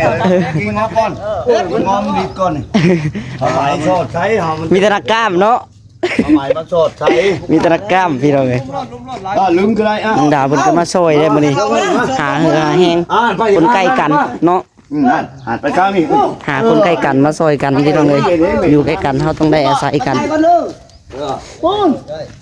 ກິນງອມກ່ອນ ງອມດິດກ່ອນນີ້ ເອົາໄມ້ສອດໃສ່ເຮົາ ມັນມີແຕ່ໜ້າກ້າມເນາະ ເອົາໄມ້ມາສອດໃສ່ ມີແຕ່ໜ້າກ້າມພີ່ນ້ອງເອີຍ ອ່າ ລືມກໍໄດ້ ອ່ະ ນ້ອງດາວເພິ່ນກໍມາຊ່ອຍໄດ້ມື້ນີ້ ຫາເຫື່ອຫາແຮງ ອ່າ ໄປ ຄົນໃກ້ກັນເນາະ ອືມ ຫັ້ນ ຫັ້ນ ໄປທາງນີ້ ຫາຄົນໃກ້ກັນມາຊ່ອຍກັນພີ່ນ້ອງເອີຍ ຢູ່ໃກ້ກັນເຮົາຕ້ອງໄດ້ອາໄສກັນ ໄປກ່ອນເດີ ເອີ ປູນ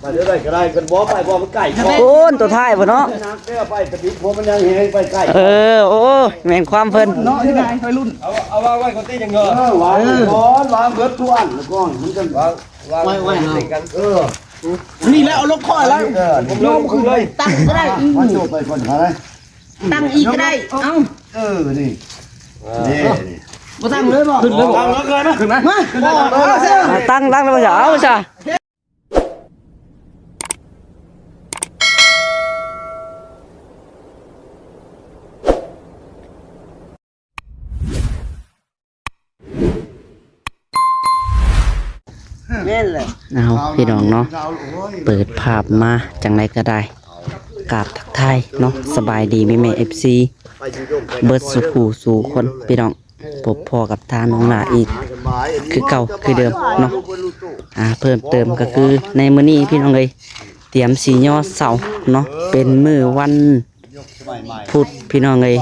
ໄປເດີ ໄດ້ກໍໄດ້ ກັນບໍ່ໄປບໍ່ມັນໄກ ປູນ ຕົວທ້າຍພຸ້ນເນາະ ເດີ ໄປກະຕິກ ເພາະມັນຍັງແຮງໄປໄກ ເອີ ໂອ້ຍ ແມ່ນຄວາມເພິ່ນເນາະ ທີ່ໄດ້ໄວລຸ້ນ ເອົາ ເອົາວາງໄວ້ກ່ອນຕິ ຈັ່ງເດີ ເອີ ວາງກ່ອນ ວາງເບິດທຸກອັນກ່ອນ ມັນຈັ່ງວາງ ວາງໄວ້ ໄວ້ໃຫ້ກັນ ເອີ ນີ້ແຫຼະ ເອົາລົງຄ່ອຍແລ້ວ ເອີ ລົງຂຶ້ນເລີຍ ຕັ້ງກໍໄດ້ ມາໂຈໄປກ່ອນ ມາເລີຍ ຕັ້ງອີກກໍໄດ້ ເອົ້າ ເອີ ນີ້ ເອີ ນີ້ ນີ້ ບໍ່ຕັ້ງເລີຍບໍ່? ຂຶ້ນເລີຍບໍ່? ຕັ້ງເລີຍ ຂຶ້ນມາ ມາ ຕັ້ງ ຕັ້ງແລ້ວບໍ່ຊະ? ເອົາຊະ ແມ່ນແຫຼະ ເອົາ ພີ່ນ້ອງເນາະ ເປີດພາບມາຈັ່ງໃດກໍໄດ້ ກາບທັກທາຍເນາະ ສະບາຍດີແມ່ໆ ເອັຟຊີ ເບິດສູ່ຜູ້ສູ່ຄົນ ພີ່ນ້ອງ ພົບພໍ້ກັບທາງນ້ອງຫຼ້າອີກ ຄືເກົ່າຄືເດີມເນາະ ອ່າ ເພີ່ມເຕີມກໍຄືໃນມື້ນີ້ ພີ່ນ້ອງເອີຍ ຕຽມຊິຍໍເສົາເນາະ ເປັນມື້ວັນ ພຸດ ພີ່ນ້ອງເອີຍ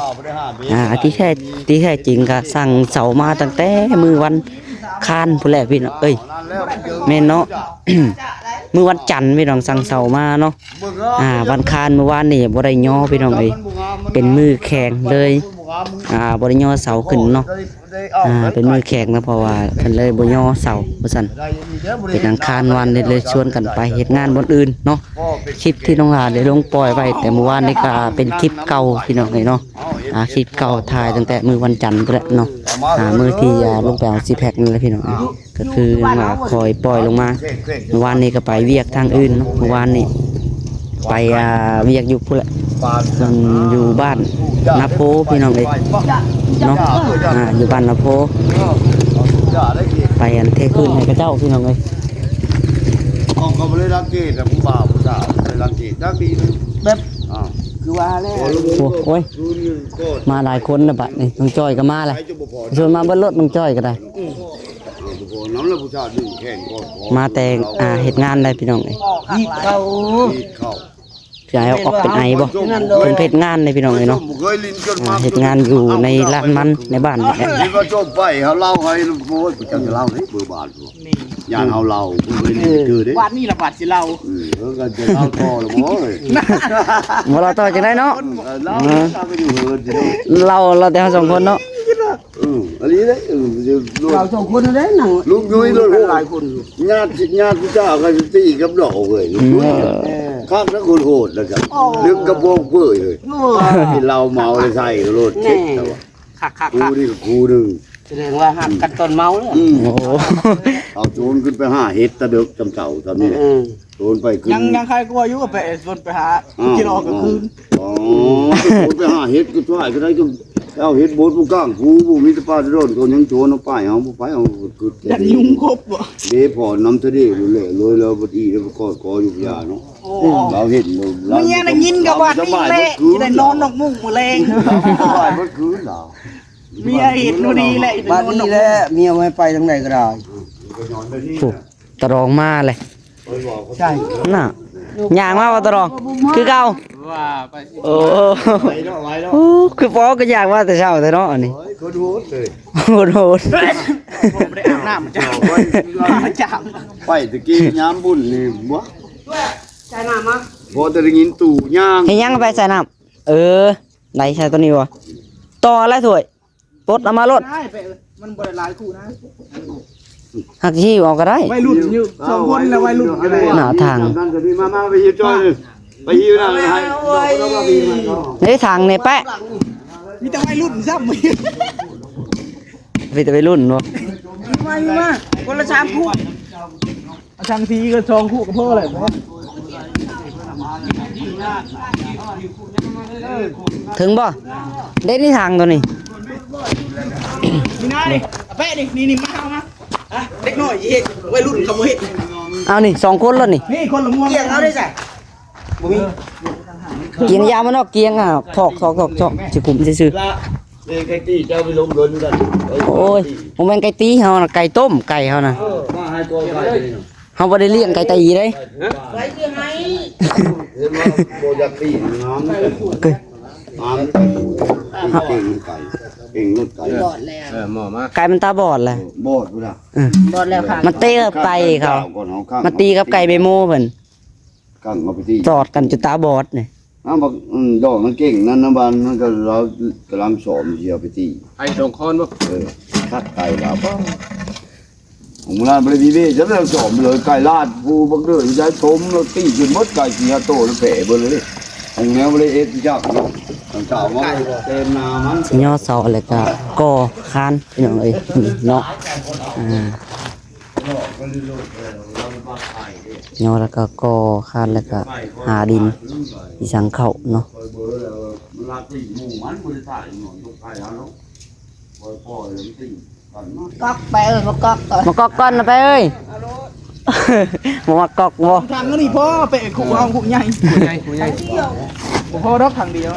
ອ່າ ທີ່ແທ້ ທີ່ແທ້ຈິງກໍສັ່ງເສົາມາຕັ້ງແຕ່ມື້ວັນຄານພຸ້ນແຫຼະ ພີ່ນ້ອງເອີຍ ແມ່ນເນາະ ມື້ວັນຈັນ ພີ່ນ້ອງ ສັ່ງເສົາມາເນາະ ອ່າ ວັນຄານມື້ວານນີ້ບໍ່ໄດ້ຍໍ ພີ່ນ້ອງເອີຍ ເປັນມື້ແຂງເລີຍ ອ່າ ບໍ່ໄດ້ຍໍເສົາຂຶ້ນເນາະ ອ່າ ເປັນມື້ແຂງເນາະ ເພາະວ່າເພິ່ນເລີຍບໍ່ຍໍເສົາວ່າຊັ້ນ ເປັນອັງຄານວານນີ້ເລີຍຊວນກັນໄປເຮັດງານບ່ອນອື່ນເນາະ ຄລິບທີ່ນ້ອງຫຼ້າໄດ້ລົງປ່ອຍໄວ້ແຕ່ມື້ວານນີ້ກໍເປັນຄລິບເກົ່າ ພີ່ນ້ອງເອີຍເນາະ ອ່າ ຄລິບເກົ່າຖ່າຍຕັ້ງແຕ່ມື້ວັນຈັນພຸ້ນແຫຼະເນາະ ອ່າ ມື້ທີ່ ອ່າ ລົງໄປເອົາຊີແພັກນັ້ນແຫຼະ ພີ່ນ້ອງເອີຍ ກໍຄືວ່າຄ່ອຍປ່ອຍລົງມາ ເມື່ອວານນີ້ກໍໄປວຽກທາງອື່ນເນາະ ເມື່ອວານນີ້ໄປ ອ່າ ວຽກຢູ່ພຸ້ນແຫຼະ ມັນຢູ່ບ້ານນາໂພ ພີ່ນ້ອງເອີຍເນາະ ອ່າ ຢູ່ບ້ານນາໂພ ໄປອັນເທພື້ນໃຫ້ເຂົາເຈົ້າ ພີ່ນ້ອງເອີຍ ເຂົາກໍບໍ່ໄດ້ສັງເກດນະ ຜູ້ບ່າວຜູ້ສາວບໍ່ໄດ້ສັງເກດຈັກດີເລີຍ ແບບ ອ່າ ຄືວ່າແຫຼະ ໂອ້ຍ ມາຫຼາຍຄົນແລ້ວບັດນີ້ ນ້ອງຈ້ອຍກໍມາແລ້ວ ຊວນມາເບິດໂລດ ນ້ອງຈ້ອຍກໍໄດ້ ມາແຕ່ ອ່າ ເຮັດງານໄດ້ພີ່ນ້ອງເອີຍ ເຂົາ ຊິໃຫ້ອອກເປັນໄອບໍ່ ເພິ່ນເຮັດງານເດ້ພີ່ນ້ອງເອີຍເນາະ ອ່າ ເຮັດງານຢູ່ໃນລານມັນໃນບ້ານນີ້ແຫຼະ ເຫັນວ່າຈົບໄປເຮົາເລົ່າໃຫ້ ໂອ້ຍ ຜູ້ຈັກເລົ່າເດ້ ເບີບາດ ຢ້ານເຮົາເລົ່າ ເພິ່ນເຄີຍຫຼິ້ນຄືເດ້ ບາດນີ້ລະບາດຊິເລົ່າ ເອີ ເອີ ກໍຈະເລົ່າຕໍ່ລະບໍ່ເອີຍ ບໍ່ເລົ່າຕໍ່ຈັ່ງໃດເນາະ ເອີ ເລົ່າ ເອີ ເລົ່າກໍຢູ່ເຮີນຊິເນາະ ເລົ່າ ເລົ່າແຕ່ເຮົາສອງຄົນເນາະ ເອີ ອີ່ຫຼີເດ້ ເອີ ເຮົາສອງຄົນນັ້ນເດ້ ນັ່ງ ລຸງຍຸ້ຍ ລຸງຍຸ້ຍ ຫຼາຍຄົນຢູ່ ຍາດ ຍາດຜູ້ສາວກັນຕີກັບດອກເວີຍ ເອີ ຄັກນະ ຄົນໂຫດນະຈ້ະ ໂອ້ ດຶງກະໂປງເປີດເລີຍ ໂອ້ ກິນເຫຼົ້າເມົາແລ້ວໃສ່ໂລດ ເຈັບແຕ່ວ່າ ຄັກໆໆ ກູນີ້ກໍກູໜຶ່ງ ສະແດງວ່າຮັກກັນຕອນເມົາເລີຍ ອືມ ໂອ້ ເອົາໂຈນຂຶ້ນໄປຫາເຫັດແຕ່ເດິກ ຈຳເຊົ້າ ຈຳນີ້ແຫຼະ ເອີ ໂຈນໄປຂຶ້ນ ຍັງ ຍັງໃຄກວ່າຢູ່ ໄປ ໂຈນໄປຫາ ອ່າ ກິນອອກກາງຄືນ ອໍ ໂຈນໄປຫາເຫັດ ຄືຊ່ວຍກໍໄດ້ ເອົາເຫັດບົດຜູ້ກ້າງຜູ້ ບໍ່ມີແຕ່ປາໂດນ ກໍຍັງໂຈນເອົາໄປ ເຮົາບໍ່ໄປ ເຮົາກໍກຶດ ຢ້ານຍຸງຄົບບໍ່ ເດ້ພໍນຳທະເດຢູ່ແຫຼະ ໂລຍແລ້ວບັດອີແລ້ວ ໄປກອດຄໍຢູ່ພະຍາເນາະ ໂອ້ ລາວເຫັນ ລາວ ເມື່ອໄດ້ຍິນກໍວ່ານີ້ແຫຼະ ຊິໄດ້ນອນນອກມຸ້ງມື້ແລງ ສະບາຍເບິດຄືນລາວ ເມຍເຫັນບໍ່ດີແຫຼະ ບາດນີ້ແຫຼະ ເມຍບໍ່ໃຫ້ໄປທາງໃດກໍໄດ້ ໂອ້ ຕາດອງມາເລີຍ ໃຊ່ ນ່າ ຍ່າງມາບໍ່ຕາດອງ ຄືເກົ່າ ວ່າໄປ ໂອ້ ໄວເນາະ ໄວເນາະ ໂອ້ ຄືພໍກໍຍ່າງມາແຕ່ເຊົ້າແທ້ເນາະ ອັນນີ້ ໂອ້ຍ ຄົນໂຫດເລີຍ ຄົນໂຫດ ບໍ່ໄດ້ອາບນ້ຳ ມາຈາກ ໄປຕະກີ້ຍາມບຸນນີ້ບໍ່ ໃສ່ນ້ຳມາ ພໍແຕ່ໄດ້ຍິນຕູ້ຍ່າງ ເຮັດຫຍັງໄປໃສ່ນ້ຳ ເອີ ໄດ້ໃສ່ຕົວນີ້ບໍ່ ຕໍ່ແລ້ວຖ້ວຍ ປົດເອົາມາໂລດ ໄດ້ໄປ ມັນບໍ່ໄດ້ຫຼາຍຄູ່ນະ ຫາກຊິຫິ້ວເອົາກໍໄດ້ ໄວລຸ້ນຢູ່ສອງຄົນແລ້ວ ໄວລຸ້ນກໍໄດ້ ໜ້າທາງ ນັ້ນກໍມີ ມາ ມາ ໄປຫິ້ວຈ້ອຍ ໄປຫິ້ວນະ ໃຫ້ ເດ້ ທາງນີ້ແປະ ມີແຕ່ໄວລຸ້ນຊ້ຳ ມີແຕ່ໄວລຸ້ນບໍ່ ມາ ມາ ຄົນລະສາມຄູ່. ສັງກະສີກໍສອງຄູ່ກໍພໍແລ້ວ ເຖິງບໍ່ ເດ້ນີ້ທາງຕົວນີ້ ນີ້ນະ ນີ້ ເອົາແປະນີ້ ນີ້ ນີ້ ມາ ເອົາມາ ເດັກນ້ອຍເຮັດ ໄວລຸ້ນເຂົາບໍ່ເຮັດ ເອົານີ້ສອງຄົນແລ້ວນີ້ ນີ້ຄົນລະມ່ວນ ກຽງເອົາໄດ້ຊະ ບໍ່ມີ ກຽງຢາມັນອອກ ກຽງ ອ່າ ຖອກ ຖອກ ຖອກ ຖອກ ຊິຂຸມຊື່ໆ. ນີ້ໄກ່ຕີເຈົ້າໄປລົງເງິນກັນ. ໂອ້ຍ ບໍ່ແມ່ນໄກ່ຕີເຮົານະ ໄກ່ຕົ້ມ ໄກ່ເຮົານະ. ເອີ ມາໃຫ້ກໍໄກ່ນີ້ນະ ເຮົາບໍ່ໄດ້ລ້ຽງໄກ່ຕີເດ້. ໄວ້ຊິໃຫ້ ເຫັນວ່າບໍ່ຢາກຕີງາມ ງາມ ເກັ່ງໄກ່ ເກັ່ງລົດໄກ່. ບອດແລ້ວ ເອີ ໝໍມາ ໄກ່ມັນຕາບອດແຫຼະ. ບອດພຸ້ນນະ. ເອີ ບອດແລ້ວຄ່ະ ມັນເຕະໄກ່ເຂົາ ມາຕີກັບໄກ່ເບໂມເພິ່ນ ກັງເອົາໄປຕີ ສອດກັນຈົນຕາບອດນີ້. ອ້າວ ບັກ ອືມ ດອກມັນເກັ່ງນັ້ນນະ ບ້ານນັ້ນກໍລາວກຳລັງສອມຊິເອົາໄປຕີ ໄອ້ສອງຄອນບໍ່? ເອີ ຄັກໄກ່ລາວ ຂອງລາວບໍ່ໄດ້ມີເວ ຈະໄດ້ສອມເລີຍ ໄກ່ລາດ ຜູ້ບັກເດີນໃຈຕົມ ລາວຕີຈົນໝົດໄກ່ສີ່ຫ້າໂຕ ລາວແພ້ເບິດເລີຍ. ຂອງແນວບໍ່ໄດ້ເຮັດຈັກເນາະ ທາງເຈົ້າມາເຕັມໜ້າມັນ ຍໍເສົາ ແລ້ວກໍກໍ່ຄານ ພີ່ນ້ອງເອີຍເນາະ. ອ່າ ຍໍແລ້ວກໍກໍ່ຄານ ແລ້ວກໍຫາດິນ ທີ່ສັງເຂົ້າເນາະ. ກອກໄປເອີຍ ມາກອກກ່ອນ ມາກອກກ່ອນນະໄປເອີຍ. ບໍ່ມາກອກບໍ່? ທາງນີ້ພໍ່ໄປຄຸກເຮົາຄຸກໃຫຍ່ ຄຸກໃຫຍ່ ຄຸກໃຫຍ່ ບໍ່ພໍດອກທາງດຽວ.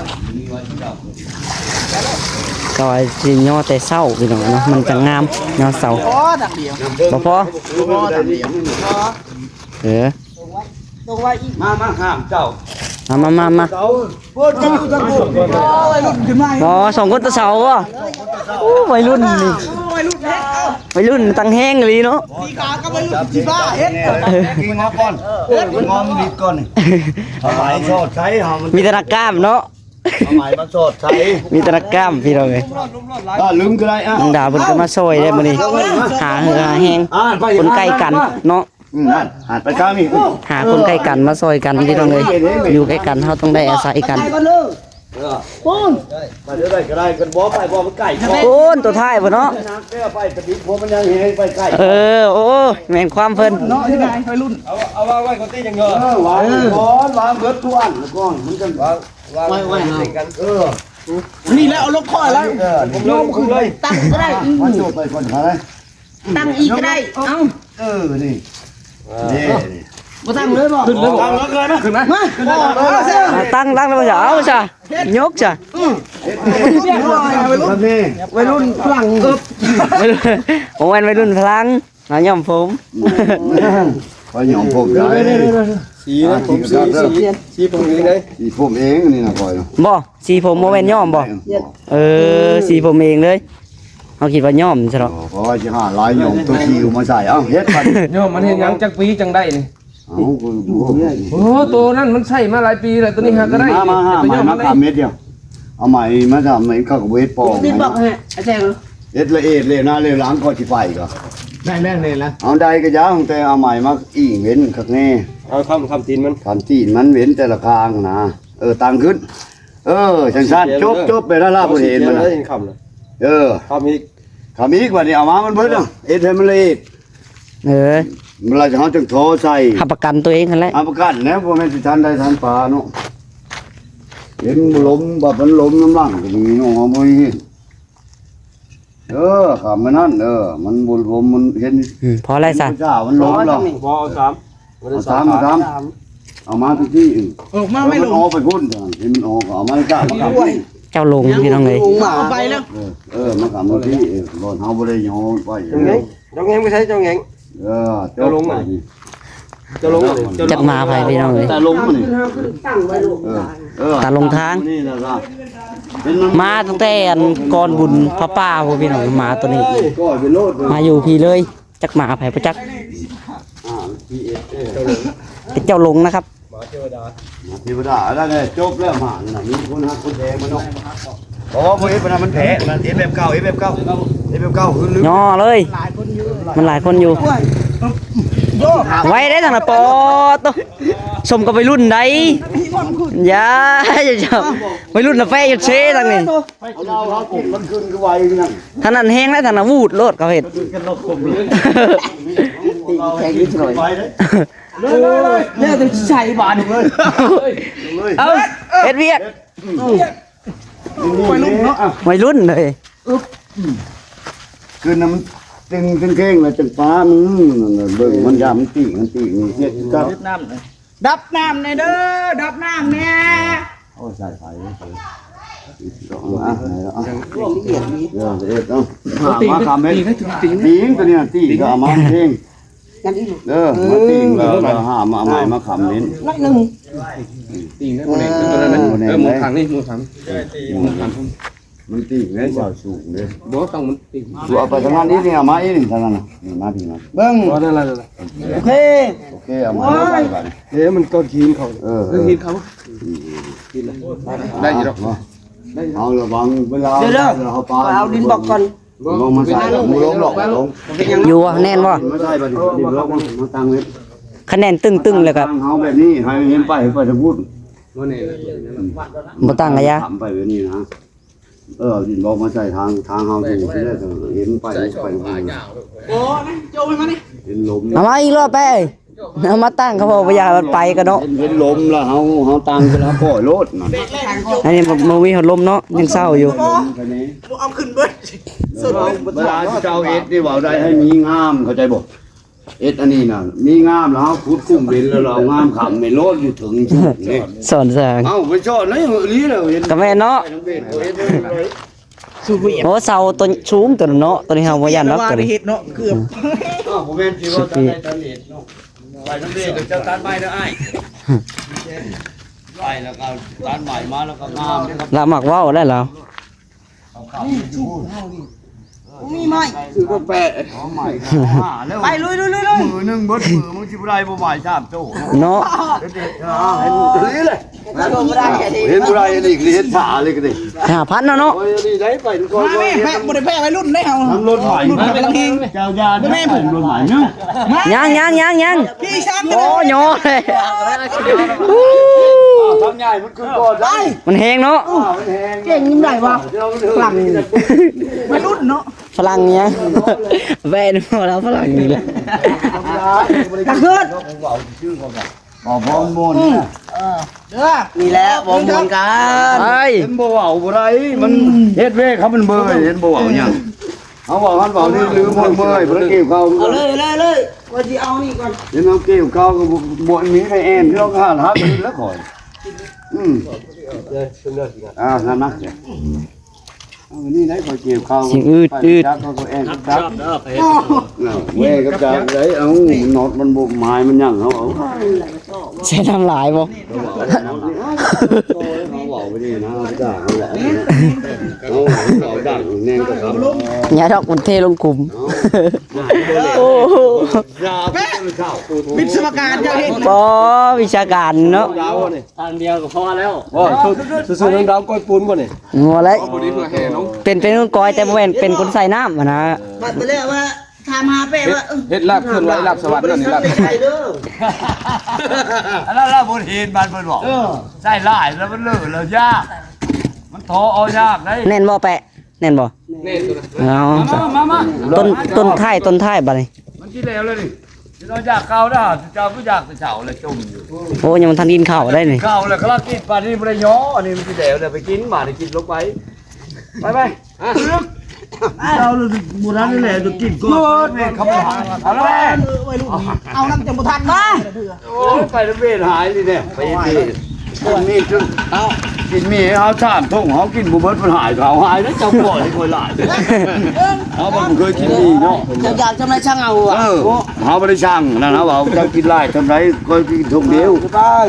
ຊອຍຊິຍໍແຕ່ເຊົ້າ ພີ່ນ້ອງເນາະ ມັນຈະງາມ ຍໍເສົາ ພໍທາງດຽວ ບໍ່ພໍ ບໍ່ພໍທາງດຽວ ບໍ່ພໍ. ເອີ ຕົງໄວ້ອີກ ມາ ມາ ຫ້າມເຈົ້າ ມາ ມາ ມາ ມາ ເຈົ້າ ໂອ້ຍ ເຈົ້າຢູ່ທາງພຸ້ນ ອໍ ໄວລຸ້ນຂຶ້ນມາ ອໍ ສອງຄົນຕາເຊົາບໍ່? ໂອ້ ໄວລຸ້ນນີ້ ໄວລຸ້ນແທ້ ໄວລຸ້ນຕັ້ງແຮງອີ່ຫຼີເນາະ ສີຂາວກັບໄວລຸ້ນສີຟ້າເຮັດ ກິນງອມກ່ອນ ກິນງອມດິບກ່ອນນີ້ ເອົາໄມ້ສອດໃສ່ເຮົາ ມີແຕ່ນັກກ້າມເນາະ ເອົາໄມ້ມາສອດໃສ່ ມີແຕ່ນັກກ້າມ ພີ່ນ້ອງເອີຍ. ອ່າ ລືມກໍໄດ້ ອ່ະ ນ້ອງດາເພິ່ນກໍມາຊ່ອຍເດ້ມື້ນີ້ ຫາເຫື່ອຫາແຮງ ຄົນໃກ້ກັນເນາະ. ອືມ ຫັ້ນ ຫັນໄປທາງນີ້ ຫາຄົນໃກ້ກັນມາຊ່ອຍກັນ ພີ່ນ້ອງເອີຍ ຢູ່ໃກ້ກັນເຮົາຕ້ອງໄດ້ອາໄສກັນ. ໄປເດີ ໄປເດີ ໄດ້ກໍໄດ້ ຄັນບໍ່ໄປ ບໍ່ ມັນໄກ ໂອ້ນ ຕົວທ້າຍພຸ້ນເນາະ ໄປກະຕິກ ເພາະມັນຍັງເຮັດໄປໄກ ເອີ ໂອ້ຍ ແມ່ນຄວາມເພິ່ນເນາະ ໄວລຸ້ນ ເອົາ ເອົາວາງໄວ້ກ່ອນຕິ ຈັ່ງເນາະ ເອີ ວາງກ່ອນ ວາງເບິດທຸກອັນກ່ອນ ມັນຈັ່ງ ວາງ ວາງໄວ້ ວາງເລີຍ ເອີ ນີ້ແຫຼະ ເອົາລົງຄ່ອຍແລ້ວ ເອີ ລົງຂຶ້ນເລີຍ ຕັ້ງກໍໄດ້ ມາໂຈດໄປກ່ອນກໍໄດ້ ຕັ້ງອີກກໍໄດ້ ເອົ້າ ເອີ ນີ້ ອ່າ ນີ້ ນີ້ ບໍ່ຕັ້ງເລີຍບໍ່? ຂຶ້ນເລີຍບໍ່? ຕັ້ງເລີຍນະ ຂຶ້ນນະ ມາ ຂຶ້ນນະ ມາ ຕັ້ງ ຕັ້ງແລ້ວບໍ່? ເອົາຊະ ຍົກຊະ ອືມ ເຮັດ ເຮັດ ເຮັດ ໄວລຸ້ນ ໄວລຸ້ນຝຣັ່ງ ບໍ່ແມ່ນໄວລຸ້ນຝຣັ່ງ ມາຍ້ອມຜົມ ອືມ ໄປຍ້ອມຜົມໄດ້ ສີນະ ອ່າ ຜົມສີ ສີ ສີຜົມເອງເດ້ ສີຜົມເອງນີ້ນະ ຂ້ອຍນະ ບໍ່ ສີຜົມບໍ່ແມ່ນຍ້ອມບໍ່? ເອີ ສີຜົມເອງເລີຍ ເຮົາຄິດວ່າຍ້ອມຊະເນາະ ເພາະວ່າຊິຫາລາຍຍ້ອມຕົວຊິວມາໃສ່ ເອົ້າ ເຮັດບັດ ຍ້ອມມັນເຮັດຫຍັງ ຈັກປີຈັ່ງໄດ້ນີ້? ເອົ້າ ໂອ້ ໂຕນັ້ນມັນໃຊ້ມາຫຼາຍປີແລ້ວ ໂຕນີ້ຫາກໍໄດ້ ມາ ມາ ມາ ມາ ມາເມັດດຽວ ເອົາໄມ້ມາທຳ ເຂົາກໍບໍ່ເຮັດປ່ອງ ເຮັດລະເອດເລີຍນະ ເລີຍຫຼັງກໍຊິໄປກໍ ໄດ້ແລ້ວນີ້ລະ ເອົາໄດ້ກໍຢ່າ ແຕ່ເອົາໄມ້ມາອີງເວັ້ນຄັກແນ່ ເອົາຄ້ຳ ຄ້ຳຕີນມັນ ຄ້ຳຕີນມັນເວັ້ນແຕ່ລະຂ້າງນະ ເອີ ຕັ້ງຂຶ້ນ ເອີ ຈັ່ງຊັ້ນ ຈົບ ຈົບໄປລະລະ ບໍ່ເຫັນມັນ ເອີ ຄ້ຳອີກ ຄ້ຳອີກ ບັດນີ້ເອົາມາມັນເບິດ ເຮັດໃຫ້ມັນລະເອດ ເອີ ເວລາເຮົາຈຶ່ງທໍ່ໃສ່ ຮັບປະກັນຕົວເອງຫັ້ນແຫຼະ ຮັບປະກັນແລ້ວ ບໍ່ແມ່ນຊິທັນໄດ້ທັນປາເນາະ ເຫັນລົມ ບາດມັນລົມນຳຫຼັງກໍມີເນາະ ເຮົາບໍ່ເຫັນ ເອີ ຂ້າມມານັ້ນ ເອີ ມັນບໍ່ລົມ ມັນເຫັນ ອືມ ພໍແລ້ວຊະ ມັນລົມແລ້ວ ບໍ່ ເອົາສາມ ເອົາສາມ ເອົາສາມ ເອົາມາທັງທີ່ ເອີ ມາ ມັນອອກໄປພຸ້ນ ເຫັນມັນອອກ ເອົາມາຈ້າ ມາຂ້າມທີ່ ເຈົ້າຫຼົງ ພີ່ນ້ອງເອີຍ ເອົາໄປແລ້ວ ເອີ ເອີ ມາຂ້າມທີ່ ເອີ ບ່ອນເຮົາບໍ່ໄດ້ຍ້ອນໄປ ເຈົ້າແຫງ ເຈົ້າແຫງໄປໃສ ເຈົ້າແຫງ ເອີ ເຈົ້າຫຼົງ ເຈົ້າຫຼົງ ຈັກໝາໃຜ ພີ່ນ້ອງເອີຍ ຕາຫຼົງນີ້ ເອີ ເອີ ຕາຫຼົງທາງ ນີ້ລະ ມາຕັ້ງແຕ່ອັນກ່ອນບຸນຜ້າປ່າພຸ້ນ ພີ່ນ້ອງ ໝາໂຕນີ້ ມາຢູ່ພີ້ເລີຍ ຈັກໝາໃຜບໍ່ຈັກ ເປັນເຈົ້າຫຼົງນະຄັບ ໝາເທວະດາ ໝາເທວະດາ ອັນນັ້ນແຫຼະ ຈົບແລ້ວ ໝານີ້ນະ ມີຄົນຮັກຄົນແພງມັນເນາະ ບໍ່ ບໍ່ເຮັດປານນັ້ນ ມັນແພ້ ເຮັດແບບເກົ່າ ເຮັດແບບເກົ່າ ເຮັດແບບເກົ່າ ຫື ຍໍເລີຍ ມັນຫຼາຍຄົນຢູ່ ໄວເດ້ທາງນະ ປອດໂຕ ສົມກັບໄວລຸ້ນໃດ ຢ່າ ໄວລຸ້ນນະ ແຟະຢູ່ເຊທາງນີ້ ເອົາເຮົາກິນມັນຂຶ້ນຄືໄວຄືນັ້ນ ທາງນັ້ນແຮງແລ້ວ ທາງນັ້ນວູດໂລດ ເຂົາເຮັດ ຕີແຂງນິດໜ້ອຍ ແລ້ວແຕ່ໃສ່ບາດນີ້ ເອົາ ເຮັດວຽກ ໄວລຸ້ນເນາະ ໄວລຸ້ນເລີຍ ຄືນະ ມັນຕຶງເຄັ່ງໆ ແລ້ວຈັ່ງປາ ມັນ ເບິ່ງມັນ ຢ່າມັນຕີກ ມັນຕີກ ນີ້ເຮັດຄືກັນ ດັບນ້ຳແດ່ເດີ ດັບນ້ຳແດ່ ໂອ້ຍ ສາຍໄຟ ລວກລະອຽດນີ້ ເອີ ລະອຽດເນາະ. ມາຄຳເຮັດ ຕີງ ຕີງ ຕີງ ຕົວນີ້ນະ ຕີງ ກໍເອົາມາເອງ. ເອີ ມາຕີງ ແລ້ວຫາມາໄມ້ມາຄຳເຮັດ ໜ້ອຍໜຶ່ງ. ຕີງໄດ້ບໍ່ແນ່ ເອີ ໝູນທາງນີ້ ໝູນທາງ ໝູນທາງ ມັນຕີງເດ້ ເຈົ້າສູງເດ້. ບໍ່ຕ້ອງ ມັນຕີງ ເອົາໄປທາງນັ້ນອີກນີ້ ເອົາມາອີກນີ້ ທາງນັ້ນນະ ນີ້ ມາພີ້ມາ ເບິ່ງ. ໂອເຄ ໂອເຄ ເອົາມາ ໂອ້ຍ ເດ້ ມັນກ້ອນຫີນເຂົາ ເອີ ຫີນເຂົາ ໄດ້ຢູ່ດອກ ເອົາລະວັງເວລາ ດຽວເດີ ເຮົາປາ ເອົາດິນບລັອກກ່ອນ. ບໍ່ ມັນໃສ່ ບໍ່ລົງດອກ ບໍ່ລົງ. ຢູ່ບໍ່ ແໜ້ນບໍ່? ມາໃສ່ບັດນີ້ ດິນບລັອກ ມາຕັ້ງໄວ້. ຄັນແໜ້ນຕຶ້ງໆ ແລ້ວກໍ ເຮົາແບບນີ້ ໃຫ້ເຫັນໄປ ໄປທາງພຸ້ນ ບໍ່ແໜ້ນ ບໍ່ຕັ້ງກະຢ່າ ໄປແບບນີ້ນະ. ເອີ ເອົາດິນບລັອກມາໃສ່ທາງ ທາງເຮົາຢູ່ທີ່ແລກ ເຫັນໄປ ໄປທາງພຸ້ນ ໂອ້ ນີ້ໂຈມານີ້ ເຫັນລົມ ເອົາມາອີກລອບໄປ. ເອົາມາຕັ້ງ ເຂົາບອກວ່າຢ່າມັນໄປກັນເນາະ ເຫັນລົມລະ ເຮົາ ເຮົາຕັ້ງໄປລະ ເຮົາປ່ອຍໂລດນັ້ນ. ອັນນີ້ບໍ່ ບໍ່ມີຮອດລົມເນາະ ຍັງເຊົ້າຢູ່. ເອົາຂຶ້ນເບິດ ເວລາເຈົ້າເຮັດນີ້ ເວົ້າໄດ້ໃຫ້ມີງາມ ເຂົ້າໃຈບໍ່? ເຮັດອັນນີ້ນະ ມີງາມລະ ເຮົາຂຸດຂຸມເປັນລະ ເຮົາງາມຂຳເປັນໂລດ ຢູ່ເທິງສູງນີ້ ສອນສາງ. ເອົ້າ ໄປສອນໄດ້ອີ່ຫຼີແລ້ວ ເຫັນ ກະແມ່ນເນາະ. ໂອ້ ເສົາຕົວສູງຕົວນັ້ນເນາະ ຕົວນີ້ເຮົາບໍ່ຢ້ານດອກ ຕົວນີ້ເຮັດເນາະ ເກືອບ. ອ້າວ ບໍ່ແມ່ນຊິວ່າຕັດໄດ້ຕັດເຮັດເນາະ ໄປນຳເດ້ ເຈົ້າຕັດໄມ້ເດີອ້າຍ ໄປແລ້ວກໍຕັດໄມ້ມາແລ້ວກໍງາມເດ້. ລະມັກເວົ້າໄດ້ລາວ ນີ້ສູງເຮົານີ້ ບໍ່ມີໄມ້ ຊື້ກາແຟ ໄມ້ ໄປ ລຸຍໆໆໆ ມື້ໜຶ່ງເບິດມື້ ມຶງຊິບໍ່ໄດ້ບໍ່ໄມ້ສາມໂຕເນາະ ເນາະ. ເຫັນບໍ່ໄດ້ ເຫັນບໍ່ໄດ້ ອັນນີ້ເຫັນຖ້າເລີຍກໍໄດ້ ຫ້າພັນເນາະ ໂອ້ຍ ອັນນີ້ໄດ້ໄປກ່ອນ ມາແມ່ ແພະ ບໍ່ໄດ້ແພະໄວລຸ້ນເດ້ເຮົາ ນຳລົດໄໝ ລຸ້ນກຳລັງເຮງ ເຈົ້າຢ່າ ບໍ່ແມ່ນ ລົດໄໝ ຍັງ ຍັງ ຍັງ ຍັງ ພີ່ຊ້ຳ ໂອ້ ໂຍ ທຳໃຫຍ່ມັນຄືກ່ອນໄດ້ ມັນແຮງເນາະ ມັນແຮງ ເກັ່ງໄດ້ບໍ່ ຝຣັ່ງ ໄວລຸ້ນເນາະ ຝຣັ່ງຫຍັງ ແວ່ນບໍ່ລະຝຣັ່ງນີ້ແຫຼະ ຕະເກີດ ບໍ່ ບໍ່ມ່ວນ ເອີ ເດີ ນີ້ແຫຼະບໍ່ມ່ວນກັນ ເຫັນບໍ່ເວົ້າບໍ່ໄດ້ ມັນເຮັດເວກເຮົາມັນເບີຍ ເຫັນບໍ່ເວົ້າຫຍັງ ເຮົາເວົ້າຫັ້ນເວົ້ານີ້ລືມໝົດເມີຍ ບໍ່ໄດ້ກ່ຽວເຂົ້າ ເອົາເລີຍ ເອົາເລີຍ ເອົາເລີຍ ຂ້ອຍຊິເອົານີ້ກ່ອນ ເຫັນເຮົາກ່ຽວເຂົ້າກໍບໍ່ ບໍ່ມີໃຜແອ່ນ ເຮົາກໍຫາທາງອື່ນແລ້ວຂ້ອຍ ອືມ ອ່າ ນັ້ນນະ ເອົານີ້ໄດ້ ຂ້ອຍກ່ຽວເຂົ້າ ຊິອືດໆ ຈັກ ຂ້ອຍກໍແອ່ນຈັກ ເອີ ແວ່ກັບຈັກໄດ້ ເອົາ ນັອດມັນບໍ່ໝາຍ ມັນຫຍັງ ເຮົາເອົາ ໃຊ້ນ້ຳຫຼາຍບໍ່? ເວົ້າໄປນີ້ນະ ເຮົາເວົ້າ ເຮົາເວົ້າດັງແນ່ນກໍຄັບ ຢ່າດອກ ມັນເທລົງຂຸມ ໂອ້ໂຫ ວິສະວະການເຈົ້າເຮັດ ບໍ່ ວິຊາການເນາະ ທາງດຽວກໍພໍແລ້ວ ບໍ່ ສຸດໆ ນ້ອງດາວກ້ອຍປູນບໍ່ນີ້ ບໍ່ແລ້ວ ເປັນ ເປັນຄົນກ້ອຍ ແຕ່ບໍ່ແມ່ນເປັນຄົນໃສ່ນ້ຳຫັ້ນນະ ບັດໄປແລ້ວວ່າ ຖາມຫາແປວ່າ ເຮັດ ເອີ ເຮັດລາບເຄື່ອນໄຫວລາບສະຫວັນນັ້ນນີ້ລາບ ເຮັດລາບ ອັນນັ້ນລາບບົດເຫັນບ້ານເພິ່ນບອກ ເອີ ໃສ່ຫຼາຍແລ້ວມັນເລີແລ້ວຍາກ ມັນທໍເອົາຍາກໄດ໋ ແໜ້ນບໍ່ແປະ ແໜ້ນບໍ່? ແໜ້ນຕົວນັ້ນ ເອົາ ມາ ມາ ມາ ຕົ້ນ ຕົ້ນທ້າຍ ຕົ້ນທ້າຍບາດນີ້ ມັນຊິແລ້ວແລ້ວນີ້ ຊິເອົາຢາກເກົ່ານະ ເຈົ້າບໍ່ຢາກແຕ່ເຊົ້າແລ້ວ ຈົ່ມຢູ່ ໂອ້ ຍັງບໍ່ທັນກິນເຂົ້າໄດ້ນີ້ ເຂົ້າແລ້ວ ກຳລັງກິນປານນີ້ບໍ່ໄດ້ຍໍ ອັນນີ້ມັນຊິແລ້ວແລ້ວ ໄປກິນ ມາໄດ້ກິນລົງໄປ ໄປ ໄປ ອ່ະ ເຈົ້າບໍ່ທັນໄດ້ແຫຼະ ຕ້ອງກິນກ່ອນ ເຂົາບໍ່ທັນ ເອົາແລ້ວ ເອີ ໄວລຸ້ນນີ້ ເອົານຳຈັ່ງບໍ່ທັນມາ ໂອ້ຍ ໄປນຳເວນຫາຍນີ້ແຫຼະ ໄປເວນ ກິນໝີ່ ເອົາ ກິນໝີ່ໃຫ້ເຮົາສາມຖົງ ເຮົາກິນບໍ່ເບິດ ມັນຫາຍ ເຂົາຫາຍແລ້ວ ເຈົ້າປ່ອຍໃຫ້ຂ້ອຍຫຼາຍ ເຮົາບໍ່ເຄີຍກິນໝີ່ເນາະ ເຈົ້າຢາກຈຳໄດ້ຊ່າງເອົາ ເອີ ເຮົາບໍ່ໄດ້ຊ່າງນັ້ນ ເຮົາເອົາ ເຈົ້າກິນຫຼາຍຊ່ຳໃດ ຂ້ອຍກິນຖົງດຽວ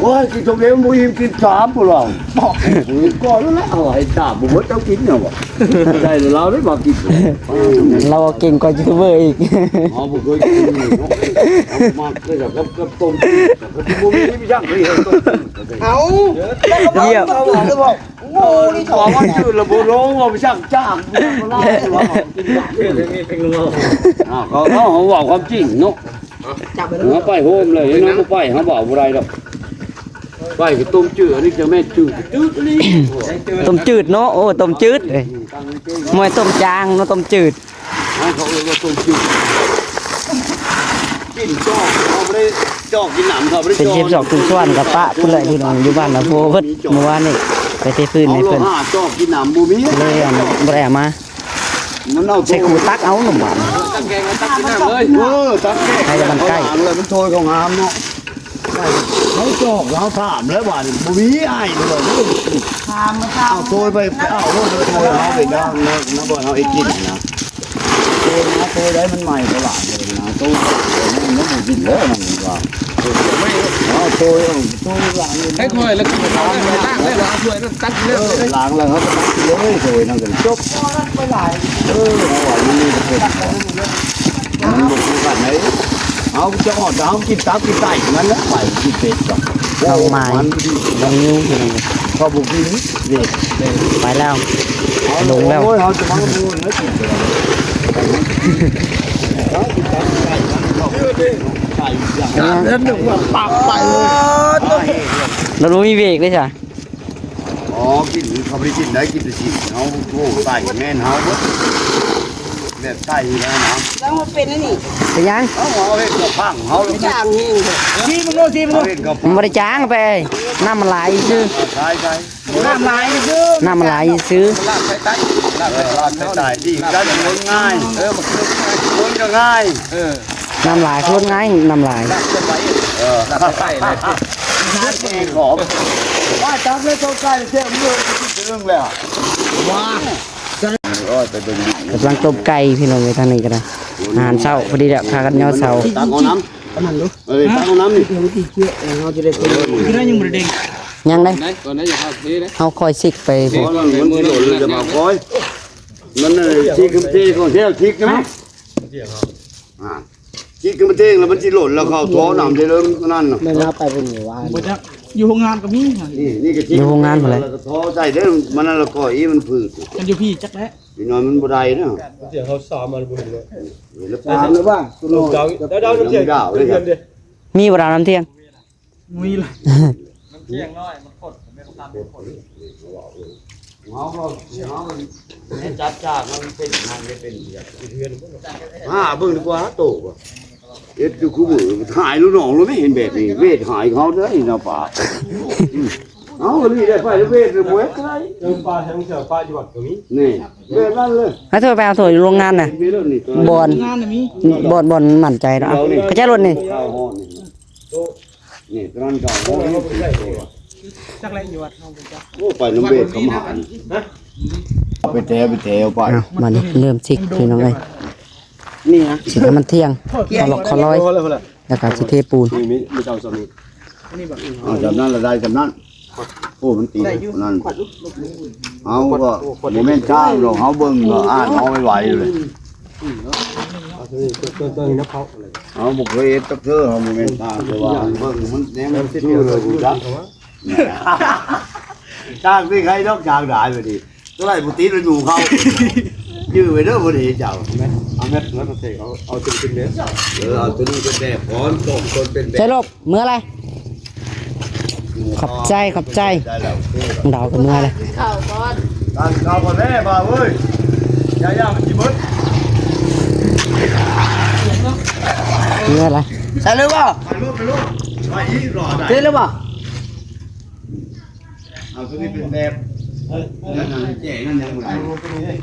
ໂອ້ຍ ກິນຖົງດຽວບໍ່ອີ່ມ ກິນສາມພຸ້ນລະ ກິນກ່ອນນັ້ນແຫຼະ ເອົາໃຫ້ສາມບໍ່ເບິດ ເຈົ້າກິນຫຍັງວະ ໄດ້ແລ້ວລາວໄດ້ມາກິນ ລາວເກັ່ງກວ່າຢູທູບເບີອີກ ເຮົາບໍ່ເຄີຍກິນເນາະ ເຮົາມັກເລີຍກັບ ກັບຕົ້ມ ບໍ່ມີຫຍັງເລີຍ ເອົາ ດຽວ ໂອ້ ນີ້ຖອນ ວ່າມັນຈື່ລະບໍ່ລົງ ເອົາໄປຊ່າງຈ້າງ ອ່າ ເຮົາ ເຮົາເວົ້າຄວາມຈິງເນາະ ເຮົາໄປໂຮມເລີຍ ເຮົາບໍ່ໄປ ເຮົາເວົ້າບໍ່ໄດ້ດອກ ໄປກໍຕົ້ມຈືດ ອັນນີ້ຈະແມ່ນຈືດ ຈືດອີ່ຫຼີ ຕົ້ມຈືດເນາະ ໂອ້ ຕົ້ມຈືດ ບໍ່ແມ່ນຕົ້ມຈາງເນາະ ຕົ້ມຈືດ ເຂົາເອີ້ນວ່າຕົ້ມຈືດ ກິນຈອກ ເຂົາບໍ່ໄດ້ຈອກກິນນ້ຳ ເຂົາບໍ່ໄດ້ ເປັນເຊຟສອງ ຄຸນສວນກັບປະພຸ້ນແຫຼະ ພີ່ນ້ອງ ຢູ່ບ້ານລະໂພເພິ່ນ ມື້ວານນີ້ໄປເທພື້ນໃຫ້ເພິ່ນ ເຮົາລະຫາຈອກກິນນ້ຳບໍ່ມີ ເລີຍ ອັນ ບໍ່ໄດ້ເອົາມາ ມັນເອົາໃສ່ຂູຕັກເອົານຳບາດ ຕັກແກງ ຕັກກິນນ້ຳເລີຍ ເອີ ຕັກແກງ ໃຫ້ມັນໃກ້ ເອົາລະ ມັນໂທຍຂອງຫາມເນາະ ໃສ່ ເຮົາຈອກ ເຮົາຖາມແລ້ວວ່າບໍ່ມີອ້າຍເລີຍ ຖາມມາ ເອົາໂທຍໄປ ເອົາໂທຍເຮົາໄປຍ່າງນະ ນະ ບ່ອນເຮົາເຮັດກິນນະ ໂທຍນະ ໂທຍໄດ້ມັນໃໝ່ກວ່າຫຼາຍເລີຍນະ ໂຕມັນບໍ່ກິນແລ້ວນະວ່າ ເອົາໂທຍ ໂທຍລ້າງ ໃຫ້ຂ້ອຍແລ້ວ ລ້າງແລ້ວ ເອົາຖ້ວຍນັ້ນຕັກແລ້ວ ເອີ ລ້າງແລ້ວເຮົາກໍຕັກເລີຍ ໂທຍນັ້ນກໍຈົບ ເອີ ເຮົາວ່າຢູ່ນີ້ກໍເປັນ ມັນບໍ່ຄືກັນໃດ ເຮົາຈະອອກ ເຮົາກິນຕັບກິນໄຕນັ້ນແຫຼະ ໄປກິນເປັດກໍ ນ້ອງໄມ້ ນ້ອງນິວ ເຂົາບໍ່ກິນເດັກ ໄປແລ້ວ ລົງແລ້ວ ໂອ້ຍ ເຮົາຈະມາໂດນແລ້ວກິນໄຕ ເຮົາກິນຕັບກິນໄຕ ໄຕຢ່າງນັ້ນ ປາກໄປເລີຍ ລົດບໍ່ມີເບຣກເດ້ຊະ ອໍ ກິນ ເຂົາບໍ່ໄດ້ກິນໄດ້ ກິນແຕ່ຊີ້ນ ເຮົາ ໂອ້ ໄຕແມ່ນເຮົາເບິດ ແບບໄຕນະ ແລ້ວມັນເປັນອັນນີ້ ເປັນຫຍັງ? ເຮົາເຮັດກະພັງ ເຮົາ ຢ່າງນີ້ ຊີມເບິ່ງດູ ຊີມເບິ່ງດູ ເຮົາເຮັດກະພັງ ມັນບໍ່ໄດ້ຈາງໄປ ນ້ຳມັນຫຼາຍຊື່ ໃຊ່ໆ ນ້ຳຫຼາຍຊື່ ນ້ຳມັນຫຼາຍຊື່ ລາກໄປໄຕ ລາກໄປ ເອີ ລາກໄປໄຕ ດີກັນ ຄົນງ່າຍ ເອີ ມັນຄົນກໍງ່າຍ ເອີ ນ້ຳຫຼາຍ ຄົນງ່າຍ ນ້ຳຫຼາຍ ເອີ ລາກໄປໄຕ ຂອບ ວ່າຈັບເລີຍ ເຂົ້າໃກ້ແທ້ ເບິ່ງເບິ່ງແລ້ວ ວ່າ ກຳລັງຕົ້ມໄກ່ພີ່ນ້ອງເອີຍ ທາງນີ້ກໍໄດ້ ອາຫານເຊົ້າພໍດີແລ້ວ ພາກັນຍໍເສົາ ຕັກເອົານ້ຳ ເອີ ຕັກເອົານ້ຳນີ້ ເຮົາຈະໄດ້ ຍັງໄດ້ ໄດ້ ກ່ອນໄດ້ ຢ່າພາເທເດ້ ເຮົາຄ່ອຍຊິກໄປ ເພ ກ່ອນ ມັນຊິໂດນ ຢ່າພາຄ່ອຍ ມັນຊິກເທຂອງແທ້ ຊິກນະ ອ່າ ຊິກຄືມັນເທງແລ້ວມັນຊິຫຼົ່ນ ແລ້ວເຂົາທໍ່ນ້ຳໃສ່ເລີຍນັ້ນນະ ແມ່ນເຮົາໄປເບິ່ງຢູ່ວ່າ ບໍ່ຈັກ ຢູ່ໂຮງງານກໍມີ ນີ້ ນີ້ກໍຊິກ ຢູ່ໂຮງງານພຸ້ນແຫຼະ ແລ້ວກໍທໍ່ໃສ່ເດີ ມັນນັ້ນລະກໍອີມັນຜຶ່ງ ຄັນຢູ່ພີ້ຈັກແຫຼະ ອີນ້ອຍມັນບໍ່ໄດ້ນະ ເສຍງເຮົາສາມອັນບໍ່ເຫັນເລີຍ ເຫັນແລ້ວປານ ຫຼືວ່າຕົວນ້ອຍ ດາວ ດາວນ້ຳທຽງ ດາວເລີຍ ມີບໍ່ດາວນ້ຳທຽງ? ມີລະ ນ້ຳທຽງນ້ອຍ ມັນຂົດ ແມ່ນຂາມເປັນຂົດ ເຮົາກໍ ເຮົາກໍຈັບຈາກມັນເປັນນັ້ນເປັນ ຫາເບິ່ງດີກວ່າ ໂຕ ເຮັດຢູ່ຄູ່ມື້ ຫາຍລູກນ້ອງ ເຫັນແບບນີ້ ເວດຫາຍເຮົາເດີນະປາ ເອົາ ອັນນີ້ໄດ້ໄປເວດບໍ່ເຮັດໄດ້ ເອີ ປາແຖວແຖວປາຢູ່ວັດກໍມີ ນີ້ ແບບນັ້ນເລີຍ ໃຫ້ໂທໄປເອົາໂທຢູ່ໂຮງງານນະ ບໍ່ ໂຮງງານນະມີ ບໍ່ ບໍ່ໝັ້ນໃຈເນາະ ເຂົາເຈົ້າລົດນີ້ ນີ້ ຕະຫຼາດເກົ່າ ຈັກແລະຢູ່ວັດເຮົາບໍ່ຈັກ ໂອ້ ໄປນຳເວດເຂົາມາ ເອົາໄປແຖວ ໄປແຖວໄປ ເອົາ ມານີ້ເລີ່ມຊິກພີ່ນ້ອງເອີຍ ນີ້ນະ ຊິໃຫ້ມັນທ່ຽງ ເອົາລັອກເອົາລອຍ ແລ້ວກໍຊິເທປູນ ນີ້ ມີ ມີເຈົ້າສ່ຳນີ້ ເອົາສ່ຳນັ້ນລະໄດ້ສ່ຳນັ້ນ ໂອ້ ມັນຕີນັ້ນ ເຮົາກໍບໍ່ແມ່ນຊ່າງດອກ ເຮົາເບິ່ງກໍອ່ານເອົາໄວໆເລີຍ ເຮົາບໍ່ເຄີຍເຮັດຈັກເທື່ອ ເຮົາບໍ່ແມ່ນຊ່າງ ແຕ່ວ່າເບິ່ງມັນແນວມັນຄືເລີຍຮູ້ຈັກ ຊ່າງຕິໃຄດອກ ຊ່າງດາຍບາດນີ້ ຕົວໃດບໍ່ຕິດມັນໝູ່ເຂົາ ຈື່ໄວ້ເດີບໍ່ດີເຈົ້າ ເອົາແມັດແລ້ວກໍເສກ ເອົາ ເອົາຕົວນີ້ເປັນແບບ ເອີ ເອົາຕົວນີ້ເປັນແບບກ່ອນ ຕ້ອງຄົນເປັນແບບ ໃສ່ລົບ ເມືອແລ້ວ ຂອບໃຈ ຂອບໃຈ ໄດ້ແລ້ວ ນ້ອງດາວກໍເມືອແລ້ວ ກິນເຂົ້າກ່ອນ ກິນເຂົ້າກ່ອນແດ່ບ່າວເອີຍ ຢ່າ ຢ່າ ມັນຊິເບິດ ເມືອແລ້ວ ໃສ່ເລີຍບໍ່? ໄປໂລດ ໄປໂລດ ໄປອີກ ລໍໄດ້ ເຮັດແລ້ວບໍ່? ເອົາຕົວນີ້ເປັນແບບ ເອີ ນັ້ນນະ ແຈະນັ້ນຍັງບໍ່ໄດ້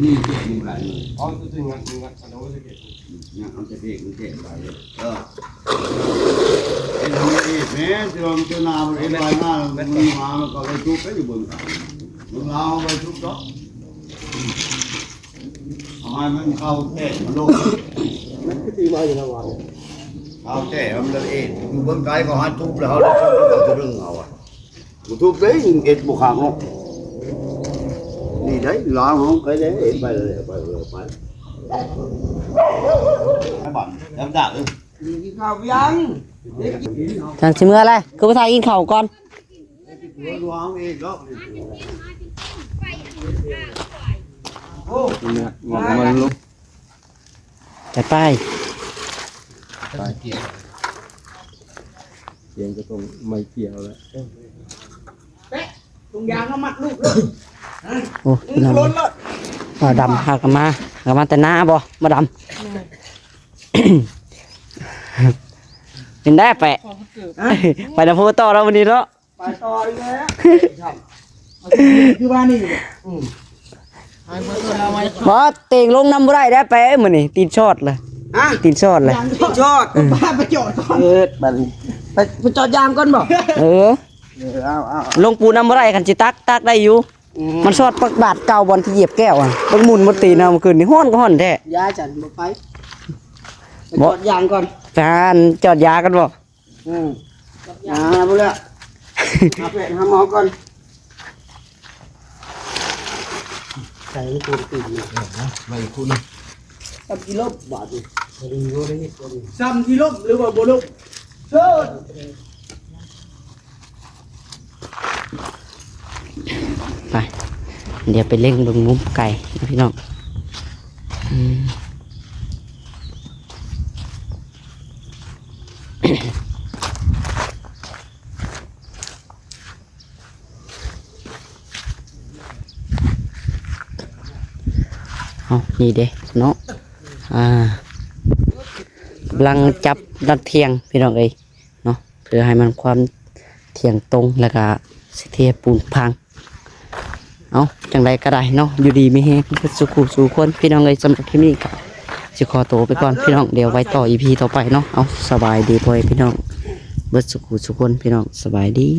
ນີ້ແຈະຍັງບໍ່ໄດ້ ເອົາຕົວນີ້ ຍັງເອົາແຕ່ເບກມັນແຈະບໍ່ໄດ້ເດີ ເອີ ເຮັດໃຫ້ມັນອີກແມ້ ຊິວ່າມັນເຈົ້າໜ້າມັນເຮັດລາຍງານ ມັນມາ ມັນກໍໄປທຸບໄປຢູ່ເບິ່ງ ເບິ່ງລາວໄປທຸບດອກ ເອົາໃຫ້ມັນເຂົ້າແທ້ ມັນໂລດ ມັນຄືຊິມາຢູ່ນະວ່າ ເຂົ້າແທ້ ມັນລະເອດ ຢູ່ເບິ່ງໄກກໍໃຫ້ທຸບແລ້ວ ເຮົາໄດ້ທຸບ ເຮົາຈະດຶງເອົາອະ ບໍ່ທຸບເດ້ ເຮັດບໍ່ຄັກເນາະ ນີ້ໄດ໋ ລາວເຮົາໄປເດ້ ເຮັດໄປເລີຍ ໄປເລີຍ ໄປ ໄປບັດ ແລ້ວດາເອີຍ ກິນເຂົ້າຍັງ? ຈັ່ງຊິເມືອແຫຼະ ຄືບໍ່ຖ້າກິນເຂົ້າກ່ອນ? ໄປ ໄປ ສຽງກະຕົງໄມ້ກ່ຽວແລ້ວ ໂອ້ ພີ່ນ້ອງ ບ່າວດຳ ຫາກະມາ ຫາກະມາແຕ່ນາບໍ່ ບ່າວດຳ ເປັນໄດ໋ແປະ ໄປນຳຜູ້ຕໍ່ແລ້ວມື້ນີ້ເນາະ ໄປຕໍ່ອີກແລ້ວ ຄືວ່ານີ້ ອືມ ບໍ່ ເຕັງລົງນຳບໍ່ໄດ້ແລ້ວ ໄປມື້ນີ້ ຕີນຊອດລະ ຮະ ຕີນຊອດລະ ຕີນຊອດ ອືມ ປາໄປຈອດກ່ອນ ເອີ ບັດນີ້ ໄປ ໄປຈອດຢາງກ່ອນບໍ່? ເອີ ເອີ ເອົາ ເອົາ ລົງປູນຳບໍ່ໄດ້ ຄັນຊິຕັກ ຕັກໄດ້ຢູ່. ອືມ ມັນຊອດປາກບາດເກົ່າ ບ່ອນທີ່ຢຽບແກ້ວອະ ເບິ່ງໝຸ່ນໝົດຕີນເຮົາມື້ຄືນນີ້ ຮ້ອນກໍຮ້ອນແທ້. ຢາ ສັນບໍ່ໄປ ໄປ ບໍ່ ຈອດຢາງກ່ອນ ທ່ານ ຈອດຢາກັນບໍ່? ອືມ ຢາບໍ່ແລ້ວ ຫາແພດຫາໝໍກ່ອນ. ໃສ່ຕົວຕີນ ເອີ ມາອີກຄູ່ໜຶ່ງ ຊ້ຳທີ່ລົ້ມບາດນີ້ ຊ້ຳທີ່ລົ້ມ ຫຼືວ່າບໍ່ລົ້ມ ເຊີນ. ໄປ ດຽວໄປເລັງເບິ່ງມຸມໄກນະພີ່ນ້ອງ. ອືມ ເອົາ ນີ້ເດ້ເນາະ ອ່າ ກຳລັງຈັບນັດທ່ຽງພີ່ນ້ອງເອີຍເນາະ ເພື່ອໃຫ້ມັນຄວາມທ່ຽງຕົງ ແລ້ວກະຊິເທປູນພັງ. ເອົາ ຈັ່ງໃດກໍໄດ້ເນາະ ຢູ່ດີມີແຮງເບິດສູ່ຄູ່ສູ່ຄົນພີ່ນ້ອງເອີຍ. ສຳລັບຄລິບນີ້ກໍຊິຂໍໂຕໄປກ່ອນພີ່ນ້ອງ ດຽວໄວ້ຕໍ່ອີພີຕໍ່ໄປເນາະ. ເອົາ ສະບາຍດີພໍ່ແມ່ພີ່ນ້ອງເບິດສູ່ຄູ່ສູ່ຄົນພີ່ນ້ອງ ສະບາຍດີ.